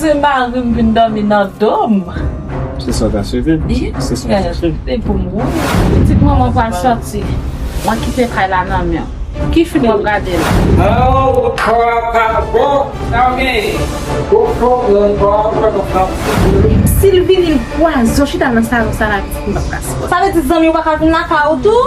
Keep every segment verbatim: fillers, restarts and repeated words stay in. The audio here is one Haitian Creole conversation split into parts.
Se mari m vin dòmi nan do m. Se sa w ta swete? Wi, se sa w ta swete. Se pou m wi. Pitit manman pral sòti. Mwen kite kay la nan men w. Ki fim w ap gade la? Oh, kò a pa bon. Sa w genyen? Bon pwoblèm, bon pwoblèm. Si l vini, l pwazon, chita nan salon sa la, pitit m ap kase. Sa vle di zanmi w pa ka vin lakay ou tou?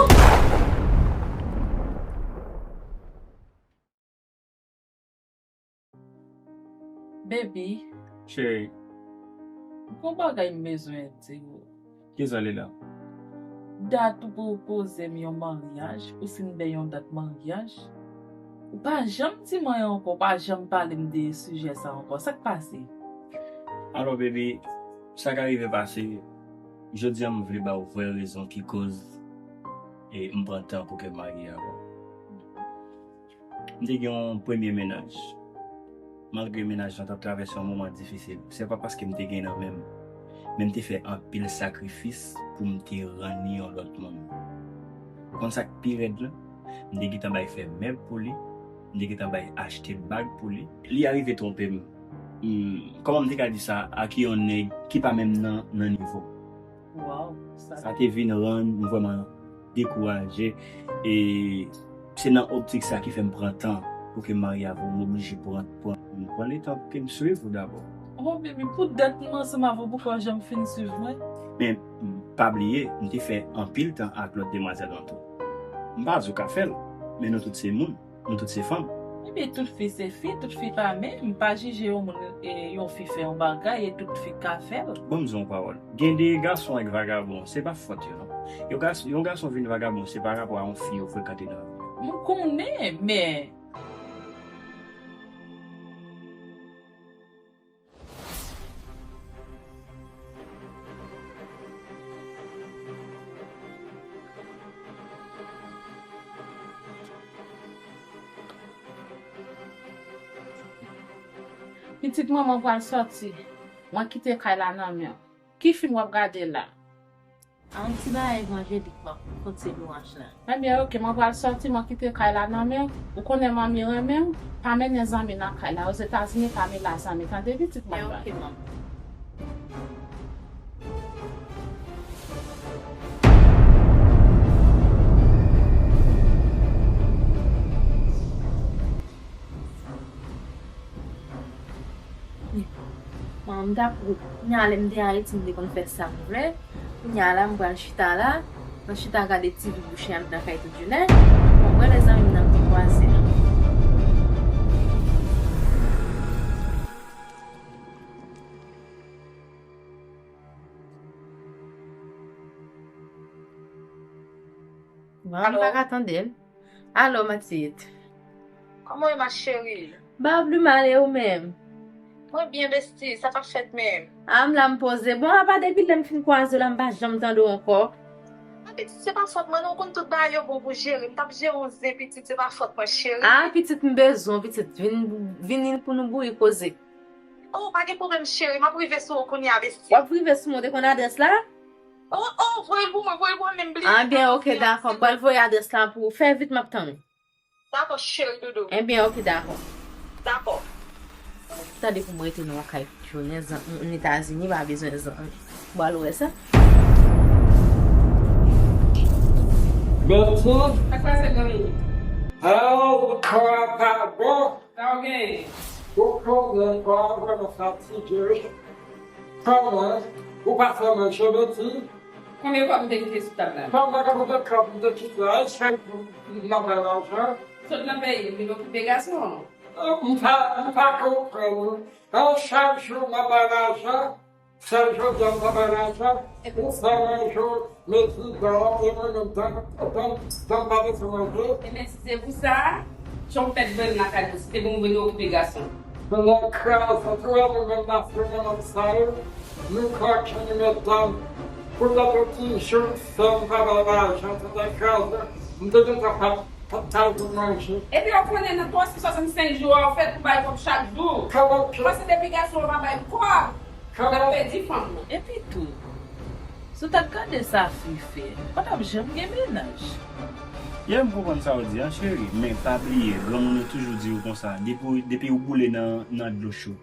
Baby. Cheri. Gon bagay m bezwen di w. Kisa li la? Dat ou pwopoze m yon maryaj, ou fin bay yon dat maryaj. Ou pa janm di mwen ankò, ou pa janm pale m de sijè sa ankò. Sa k pase? Alò, baby, sa ka rive pase. Jodi a, m vle ba w vrè rezon ki koz e m pran tan pou ke m marye avè w. M te gen yon premye mennaj. Malgre mennaj lan t ap travèse yon moman difisil, se pa paske m te gen nan men m, men m te fè anpil sakrifis pou m te rann li yon lòt moun. Ou konn sa k pi rèd la? M te gentan bay fè mèb pou li, m te gentan bay achte bag pou li. Li arive twonpe m. Hmm, kòman m te ka di sa ak yon nèg ki pa menm nan, nan nivo? Waw, sa. Sa te vin rann m vrèman dekouraje. E se nan optik sa ki fè m pran tan pou ke m marye avè w. M oblije pran, pran, pran letan pou ke m swiv ou dabò. Oh, baby, pou dat m ansanm avè w, poukò w janm fin swiv mwen? Men, pa bliye, m te fè anpil tan ak lòt demwazèl lan tou. M pa di w ka fè l, men nou tout se moun. Nou tout se fanm. Ebyen, tout fi se fi, tout fi pa menm. Pa jije yon moun, e, yon fi fè yon bagay e tout fi ka fè l. Ban m di w yon pawòl. Gen de gason ak vagabon, se pa fòt yo, non. Yon gas-, yon gason vin vagabon, se pa rapò a yon fi yo frekante nan vi yo. M konnen, men Pitit manman pral sòti. Mwen kite kay la nan men w. Ki fim w ap gade la? A, yon ti bagay evanjelik, m ap koute lwanj la. Ebyen, oke, mwen pral sòti, mwen kite kay la nan men w. Ou konnen manmi renmen w, pa mennen zanmi nan kay la. Ozetazini, pa mennen zanmi, tande, pitit mwen. Oke, manmi. Bon, m t ap, kounye a lè m te Ayiti, m te konn fè sa m vle. Kounye a la, m pral chita la. Mwen chita gade ti vi bouche a m nan kay tout jounen. Bon, mwen, lèzanmi m nan pi kwaze. Bon, m pa ka tande l. Alo, Matit. Kòman w ye, ma chérie? Ba pli mal, e ou menm? Mwen byen, besti, sa k ap fèt menm? A, m la, m poze. Bon, apa depi lè m fin kwaze w la, m pa janm tande w ankò. A, pitit, se pa fòt mwen, non, ou konn tout bagay yo bon pou jere. M t ap jere yon zen, pitit, se pa fòt mwen, cheri. A, pitit, m bezwen w, pitit, vin, vini pou nou bouyi koze. Oh, pa gen pwoblèm, cheri, m ap rive sou ou kounye a, besti. W ap rive sou mwen, ou te konn adrès la? Oh, oh, voye l pou mwen, voye l pou mwen, menm bliye. A, byen, oke, dakò. M pral voye adrès la pou ou. Fè vit, m ap tann ou. Dakò, cheri doudou. Ebyen, oke, dakò. Dakò. Tande pou mwen rete nan yon kay tout jounen, zan-, ann Etazini, pa bezwen zanmi. Bon, al wè sa. Bèlti. Sa k pase, zanmi? Ah, kò a pa bon. Sa w genyen? Ou konnen kò a vrèman fatige. Kòman? Ou pa fè manje, Bèlti? Konbyen kòb m te kite sou tab la? Kòman ka konbyen kòb m te kite? Ay, chak jou, m nan bay lajan. Sot nan peyi, m vin okipe gason an. M pa, m pa konprann. An chak jou, m nan bay lajan. Sèl jodi a, m nan bay lajan. Ou fè manje, mete dan, e mwen menm, dan, dan, dan m pa bezwen manje. Ebyen, si se pou sa, Tchonpèt jwenn lakay nou, si te pou nou vin okipe gason. Nan kraze, tou wè nou menm nan founan nan sa yo, nou kòki, nou met dan. Poutèt yon ti jou, fè m pa bay lajan, tèt kraze, m te gentan pa, pa, pa vin manje. Epi w konnen nan twa san swasannsenk jou a, ou fèt pou bay kòb chak jou. Kòb. Paske depi gason an pa bay kòb, l ap pèdi fanm nan. Epi tou, si w t ap gade sa fi fè, pa t ap janm gen mennaj. Yeah, m konprann sa w di an, cheri, men pa bliye, granmoun yo toujou di w konsa, depi, depi w boule nan, nan dlo cho,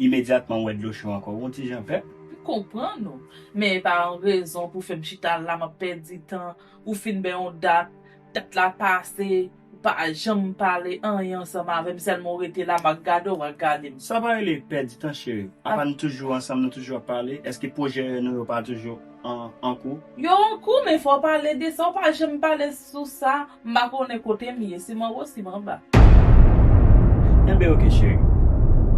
imedyatman ou wè dlo cho ankò, ou yon ti jan pè. M konprann ou, men e pa yon rezon pou fè m chita la, m ap pèdi tan, ou fin bay yon dat, dat la pase, ou pa janm pale anyen ansanm avè m, sèlman ou rete la, m ap gade w, w ap gade m. Sa pa rele pèdi tan, cheri. Apa nou toujou ansanm, nou toujou ap pale? Èske pwojè nou yo pa toujou an, an kou? Yo an kou, men fò w pale de sa, ou pa janm pale sou sa. M pa konnen kote m ye, si m anwo, si m anba. Enben, oke, cheri.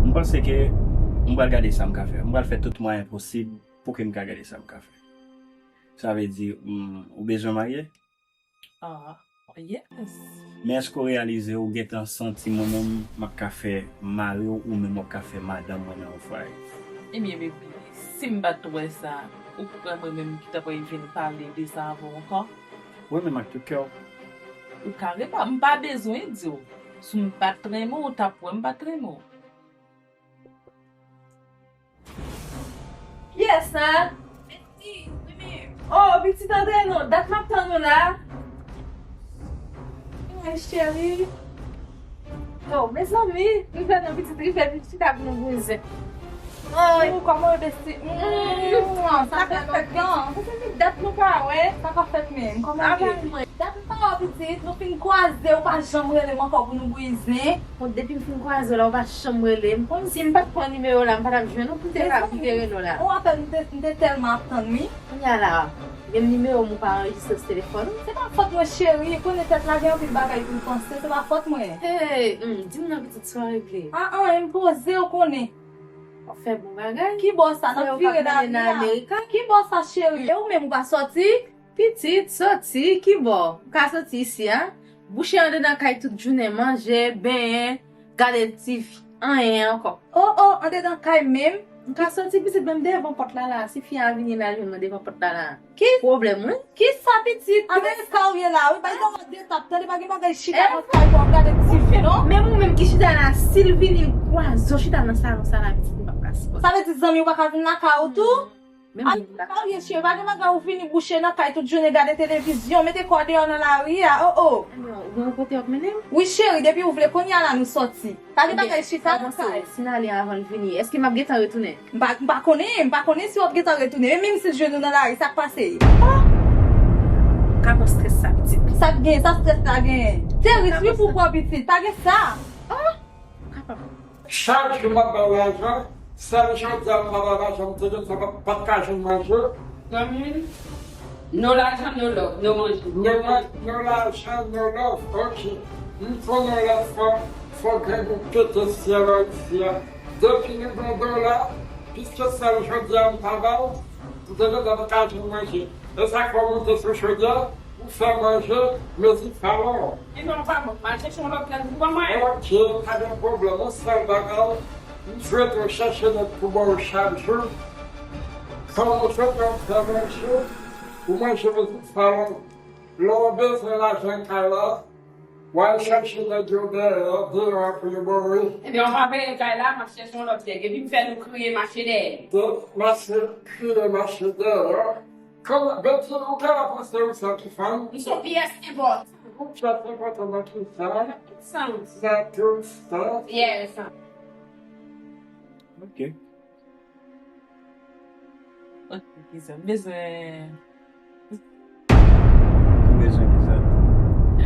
M panse ke m pral gade sa m ka fè. M pral fè tout mwayen posib pou ke m ka gade sa m ka fè. Sa vle di, mm, ou bezwen marye? Ah, yes. Men èske w reyalize ou gentan santi mwen menm m ap ka fè mari w, ou menm w ap ka fè madanm mwen nan yon fwaye? Ebyen, baby, si m pa t wè sa, ou kwè mwen menm ki ta pral vin pale de sa avè w ankò? Wi, menm ak tout kè w. Ou ka repa, m pa bezwen di w. Si m pa t renmen w, ou t ap wè m pa t renmen w. Kiyès sa? Mèsi, wi menm. Oh, pitit, antre non. Dat m ap tann ou la. Ay, cheri. Oh, mezanmi, rive non, pitit, rive, pitit, ak nou bouzen. Ay, kòman w, besti? Mm, sa fè lontan. Sa fè dat nou pa wè. Sa ka fèt menm? Kòman w ye? Dat m pa wè w, pitit, nou fin kwaze, ou pa janm rele m ankò pou nou bouzen. Bon, depi m fin kwaze w la, ou pa janm rele m. Si m pa t pran nimewo w la, m pa t ap jwenn ou pou m te ka, pou m te rele w la. Ou apèl m te, m te tèlman ap tann, wi. Kounye a la, menm nimewo m ou pa anrejistre sou telefòn ou. Se pa fòt mwen, cheri, konnen tèt la gen anpil bagay pou l panse, se pa fòt mwen. Hey, hmm, di m non, pitit, sa w regle? Ah, ah, m poze, ou konnen. W ap fè bon bagay. Ki bò sa? N ap vire nan Amerika. Ki bò sa, cheri? E ou menm ou pa sòti? Pitit, sòti, ki bò? M ka sòti isi a. Bouche anndedan kay tout jounen, manje, benyen, gade T V, anyen ankò. Oh, oh, anndedan kay menm? M ka sòti pitit, menm devan pòt la la. Si fi a vini la jwenn mwen devan pòt la la. Ki pwoblèm, wi. Kisa, pitit? Amerika ou ye la, wi. Bay dòlè de tap, tande, pa gen bagay chita nan kay pou w ap gade T V, non. Menm ou menm ki chita la, si l vini, m kwaze w chita nan salon sa la, pitit, m p ap ka sipòte. Sa vle di zanmi w pa ka vin lakay ou tou? Menm al pa wye cheri, pa gen bagay ou vini bouche nan kay tout jounen gade televizyon, mete kò w deyò nan lari a, oh, oh. Alò, ou gen yon kote w ap mennen m? Wi cheri, depi ou vle, kounye a la nou sòti. Pa gen bagay chita nan kay. Si n ale avan l vini, èske m ap gentan retounen? M pa, m pa konnen, m pa konnen si w ap gentan retounen, men menm si l jwenn ou nan lari, sa k pase? Oh! Ka pran strès sa, pitit. Sa k gen, sa strès la gen? Te rit wi pou pran pitit, pa gen sa. Oh! Ka pran. Chak jou m ap ba w lajan, sèl jodi a m pa ba w lajan, m te gentan pa, pa t ka jwenn manje. Zanmi m, no lajan, no love, no manje. No man-, no lajan, no love, ok. M konnen lòt fwa, fò grangou pete syèl Ayiti a. Depi nou gen dola, piske sèl jodi a m pa ba w, m te gentan pa t ka jwenn manje. E sa k fè w monte sou chodyè, ou fè manje, mezi falon. Ebyen, w pa bon, m al chèche yon lòt nèg pou ban mwen. Ok, pa gen pwoblèm, yon sèl bagay, m swete w chèche nèg pou ba w chak jou. Kòm ou swete w fè manje, ou manje mezi falon. Lè w bezwen lajan kay la, w al chèche nèg yo dèyè, deyò a pou yo ba w li. Ebyen, w pa peye kay la, m ap chèche yon lòt nèg. Epi m fè nou kriye mache dèyè. De, mache, kriye mache dèyè. Kòman, Betty, ou ka panse ou se ki fanm? M se yon pyès enpòtan. Yon pyès enpòtan nan ki sa? Nan tout sans. Nan tout sans. Yes. Ok. Ok, kisa? M bezwen. Ou bezwen kisa?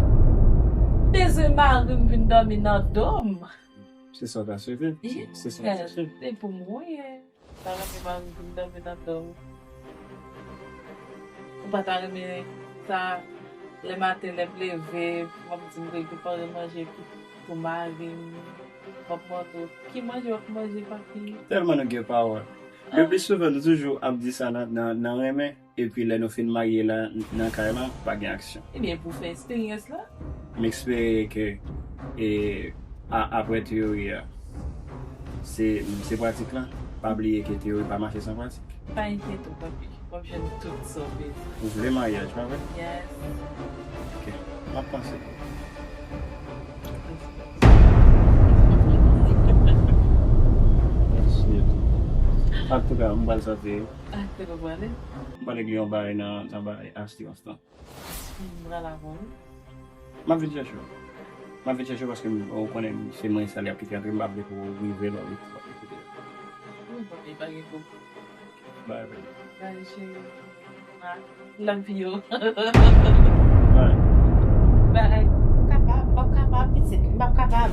M bezwen mari m vin dòmi nan do m. Se sa w ta swete? Se, se sa w ta swete? Se pou m wi. Ta renmen mari m vin dòmi nan do m. Ou pa ta renmen sa, lè maten, lè m leve, pou m ap di m prepare manje pou, pou mari m. M ap mande w, ki manje w ap manje, papi? Tèlman nou gen pawòl. Le pli souvan, nou toujou ap di sa nan, nan, nan renmen. Epi lè nou fin marye la, nan kay la, pa gen aksyon. Ebyen, pou fè eksperyans la. M espere ke, e, a, apre teyori a, se, se pratik la. Pa bliye ke teyori pa mache san pratik. Pa enkyete w, papi. W ap jwenn tout sa w bezwen. Ou vle maryaj, pa vre? Yes. Ok. M ap panse. Antouka, m pral sòti. Ah, kote w prale? M pral regle yon bagay nan, nan bagay asirans lan. M pral avè w. M ap vin chèche w. M ap vin chèche w paske m, ou konnen se mwen sèl y ap kite antre, m pa vle pou w rive lè w ap kite. Li pa gen koup. Bye, baby. Bye, cheri. Love you. Bye. Bye. Kapab, m p ap kapab, pitit, m p ap kapab.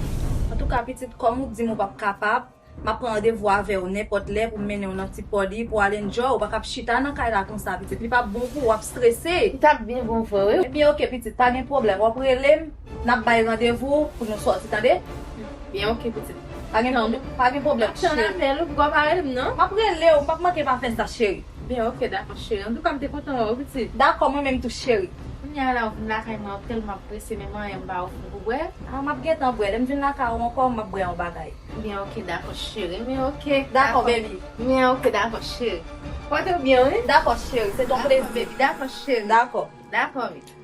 Antouka, pitit, kòm ou di m ou p ap kapab, m ap pran randevou avè w nenpòt lè pou m mennen w nan ti pòdi pou w al enjoy. Ou pa kab chita nan kay la konsa, pitit. Li p ap bon pou w, w ap strese. Li t ap byen bon vre, wi. Ebyen, oke, pitit, pa gen pwoblèm. W ap rele m, n ap bay randevou pou nou sòti, tande? Byen, oke, pitit. Pa gen, pa gen pwoblèm, cheri. Tann apèl ou, pou w pa rele m, non? M ap rele w, m p ap manke pa fè sa, cheri. Byen, oke, dakò, cheri. Antouka, m te kontan wè w, pitit. Dakò, mwen menm tou, cheri. Kounye a la, ou vin lakay mwen, ou tèlman prese, men mwen, m ba ou fon pou bwè. A, m ap gentan bwè. Lè m vin lakay ou ankò, m ap bwè yon bagay. Byen, oke, dakò, cheri. Men oke. Dakò, baby. Men oke, dakò, cheri. Pòte w byen, wi. Dakò, cheri. Se ton plezi. Dakò, baby. Dakò, cheri. Dakò. Dakò, wi.